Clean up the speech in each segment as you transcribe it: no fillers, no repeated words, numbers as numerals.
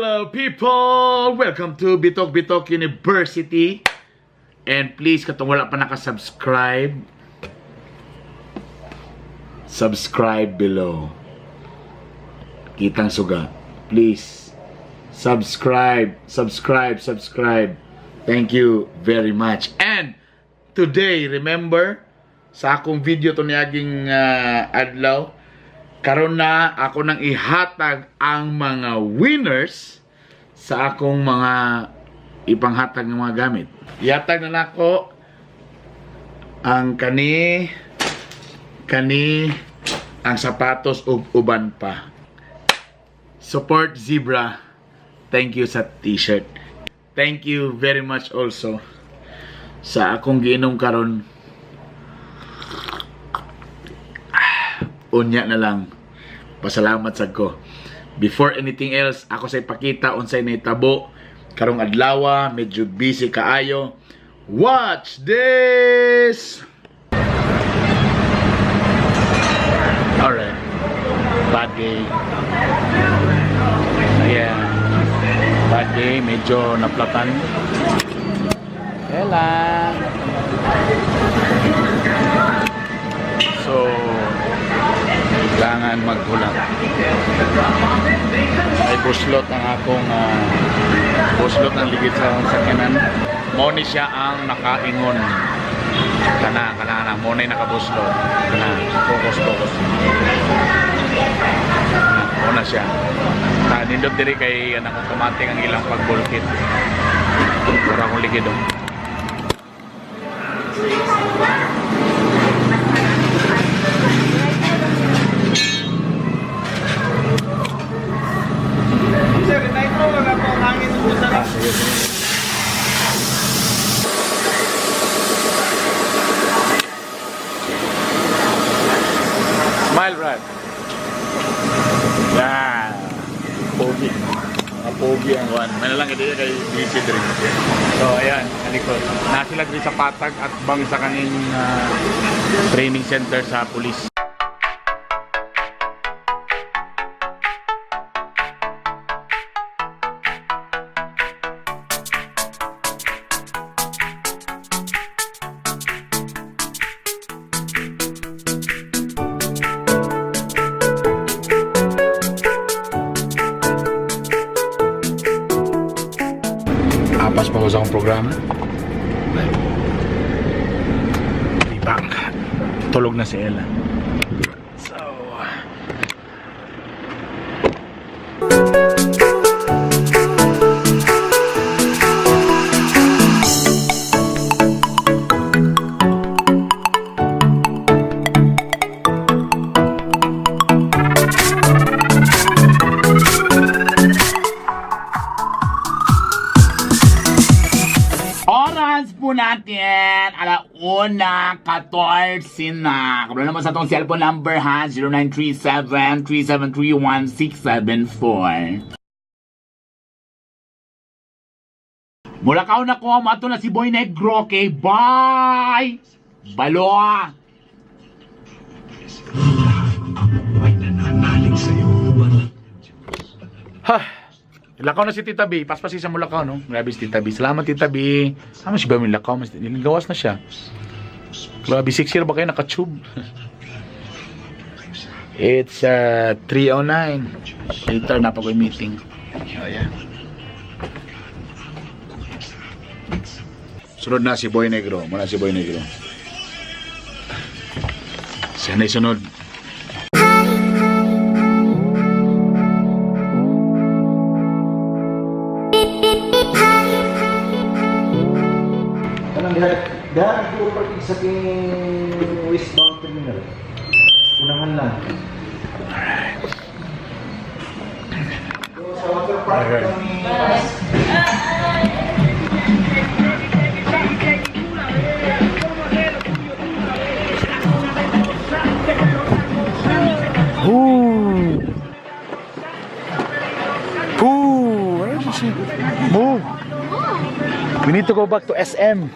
Hello, people! Welcome to Bitok Bitok University. And please, katong wala pa nakasubscribe, subscribe below. Kitang suga. Please, subscribe, subscribe, subscribe. Thank you very much. And today, remember, sa akong video to niaging adlaw, karon na ako nang ihatag ang mga winners sa akong mga ipanghatag ng mga gamit. Ihatag na nako ang kani kani, ang sapatos ug uban pa. Support Zebra. Thank you sa T-shirt. Thank you very much also sa akong giinom karon. Unya na lang. Pasalamat sad ko. Before anything else, ako sa ipakita unsay nahitabo karong adlaw, medyo busy kaayo. Watch this! Alright. Bad day. Yeah. Bad day, medyo naplatan. Ella. So, kailangan maghulat. Ay buslot ang akong buslot ang ligid sa akong sakyanan. Mao ni siya ang nakaingon. Kana, kana, kana. Mao ni nakabuslot. Kana, focus, focus. Kana, mao na siya. Ta, nindot diri kay anang automatic ang ilang pagbulkit. Mura akong ligid, oh. Sir, nitro na po ang hangin sa Ah, sige, sige. Smile, Brad. Yan. Pogi. Mga pogi ang one. May nalang ito kay busy drink. So, ayan. Kalikot. Nasila diri sa patag at bang sa kaning training center sa police. Apas pa ko sa akong programa. Be back. Tulog na si Ella. So, oras po natin, 1:14 na. Kabalo naman sa atong cellphone number ha, 0937-373-1674. Mula ka na ko, mato na si Boy Negro, okay? Bye! Baloa! Ay nananalig sa'yo. Ha! Lakaw na si Tita B. Paspasi sa Mulakaw, no? Grabe si Tita B. Salamat, Tita B. Sama si ba may lakaw? Mas gawas na siya. Grabe, 6 year ba kayo nakatube? It's 3:09. Later na pa ko yung meeting. Oh, yeah. Sunod na si Boy Negro. Muna si Boy Negro. Siya na sunod. Anong diha? Diha ko parking sa king westbound terminal. Unahan lang. So, sa water park kami. Ooh. Ooh, where is she? Move. We need to go back to SM.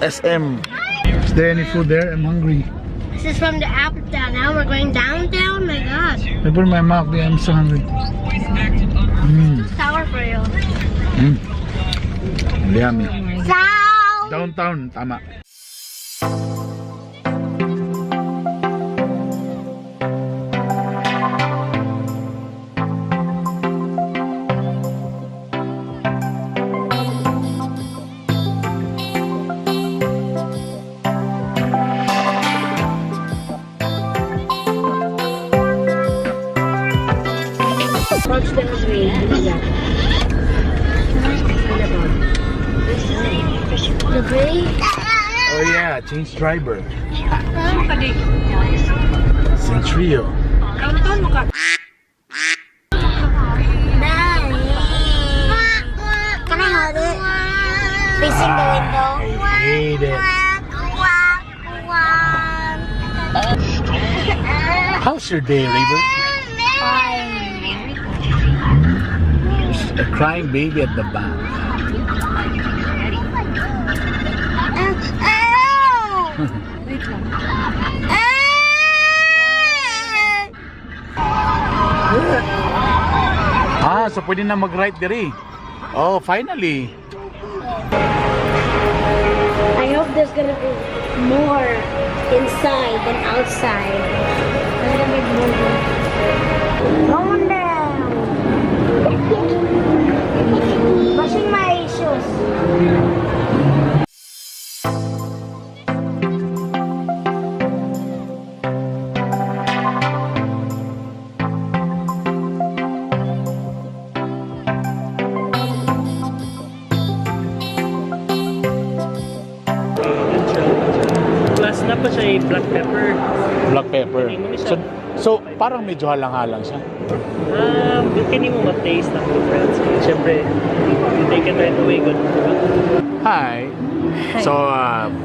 SM. Is there any food there? I'm hungry. This is from the up down. Now we're going down, down. My God. I put my mouth there. I'm so hungry. Too sour for you. Yummy. Sour. Downtown, tama. Approach them as we do that. The gray. Oh yeah, change driver. Centrio. Can I hold it? Facing the window. I hate it. How's your day, River? Fine. There's a crying baby at the back. Wait lang. Ah, so pwede na mag-ride diri. Oh, finally. I hope there's gonna be more inside than outside. There's gonna be more. Going down. Brushing my shoes. Plus na pa siya yung black pepper. Black pepper. So parang medyo halang-halang siya. Kini mo ma-taste ang difference. Siyempre, you take it right away, good. Hi. So,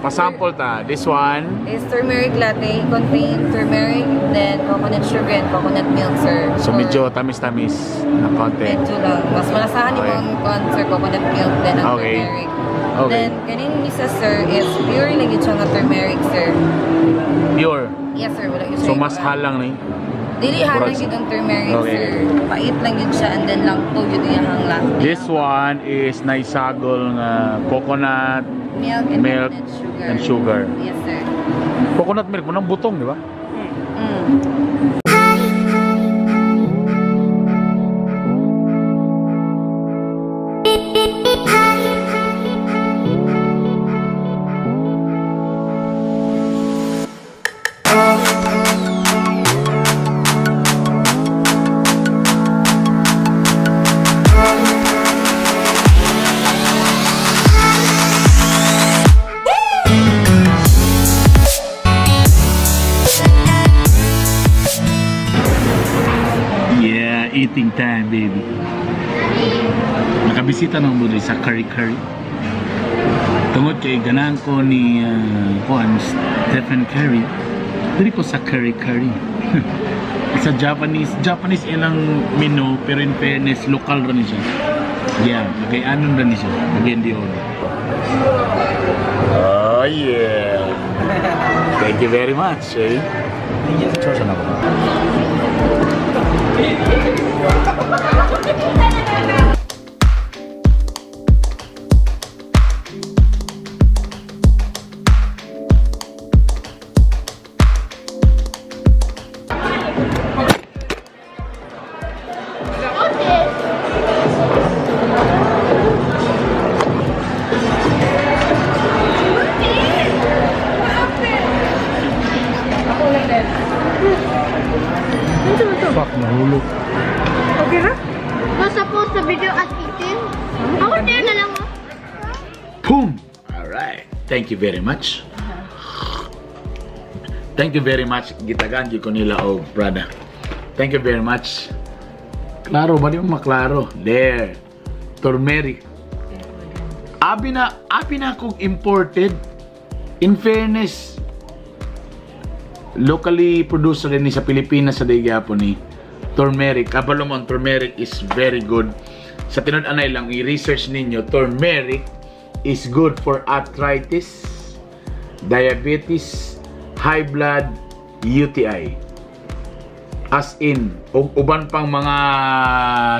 pasample ta. This one. Is turmeric latte, contain turmeric, then coconut sugar and coconut milk, sir. So, medyo tamis-tamis na konti. Medyo lang. Mas malasahan Okay. okay. Yung kon, sir, coconut milk, then ang turmeric. Then, kanin isa, sir, is pure lang yun siya nga turmeric, sir. Pure. Yes, sir. Wala yun siya. So, mas halang ni. Dili halang Murag- yun ang turmeric, Okay. sir. Pait lang yun siya, and then lang to yun yung hangla. This one is naisagol nga coconut Milk and milk coconut sugar. and sugar. Yes, sir. Coconut milk mo ng butong, di ba? Mm. Yeah, eating time, baby. Nakabisita ng muli sa Curry Curry. Tungod kay ganahan ko ni kuan Stephen Curry. Diri ko sa Curry Curry. It's a Japanese ilang menu, pero in fairness local ra ni siya. Yeah, kay anon ra ni siya. Again di order. Oh yeah. Thank you very much, eh. Picture na ko. Fuck, nahulog. Basta post the video at 18. Ako na lang oh. Boom! Alright. Thank you very much. Thank you very much. Gitagaan gyud ko nila og Prada. Thank you very much. Klaro ba di mo maklaro? There. Turmeric. Abi na akong imported. In fairness, locally produced rin ni sa Pilipinas sa Daygapon ni turmeric. Kabalo mo, ang turmeric is very good. Sa tinud-anay lang, i-research ninyo, turmeric is good for arthritis, diabetes, high blood, UTI. As in, ug uban pang mga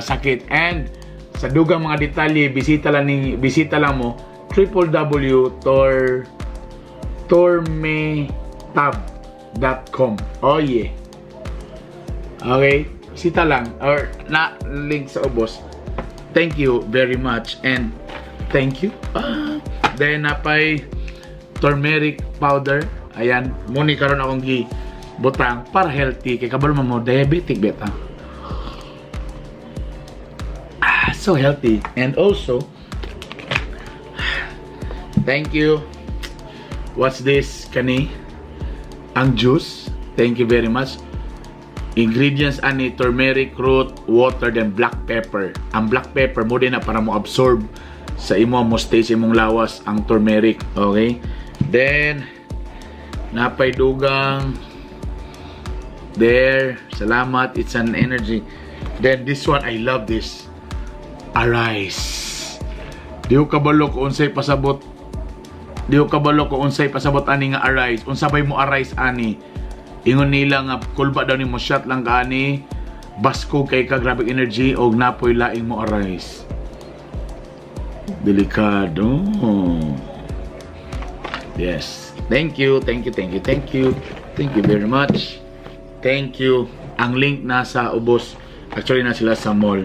sakit. And sa dugang mga detalye, bisita lang mo www.tormetab.com. Oh yeah. Okay, bisita lang or na link sa ubos. Thank you very much and thank you. Ah, then napay turmeric powder. Ayan, muni karon akong gi butang para healthy kay kabalo man mo diabetic beta. Ah, so healthy. And also, thank you. What's this kani? Ang juice. Thank you very much. Ingredients ani turmeric root, water, then black pepper. Ang black pepper mo din na para mo absorb sa imo, mo stay sa imong lawas ang turmeric. Okay? Then napay dugang there. Salamat. It's an energy. Then this one, I love this. Arise. Di ko kabalo kung unsay pasabot. Di ko kabalo kung unsay pasabot ani nga arise. Unsa bay mo arise ani? Ingon nila nga kulba daw nimo, shot lang ka ani. Basko kay ka, grabe energy og napoy laing mo arise. Delikado. Yes. Thank you, thank you, thank you, thank you. Thank you very much. Thank you. Ang link nasa ubos. Actually, na sila sa mall.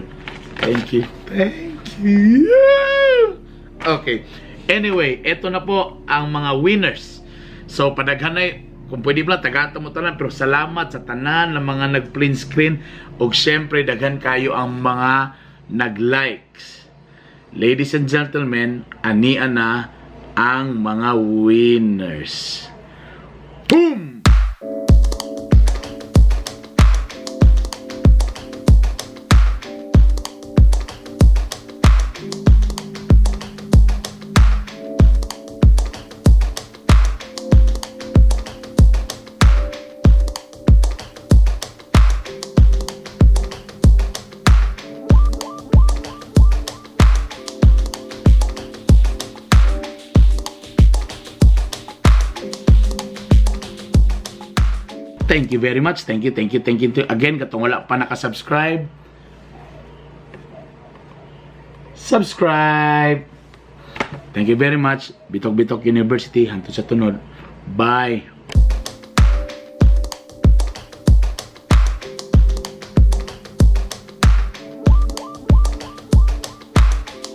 Thank you. Thank you. Okay. Anyway, eto na po ang mga winners. So, padaghanay, kung pwede ba, tagata mo tanan. Pero salamat sa tanan ng mga nag-print screen. O syempre, daghan kayo ang mga nag-likes. Ladies and gentlemen, ania na ang mga winners. Boom! Thank you very much. Thank you, thank you, thank you. Again, katong wala pa nakasubscribe, subscribe. Thank you very much. Bitok Bitok University. Hantod sa tunod. Bye.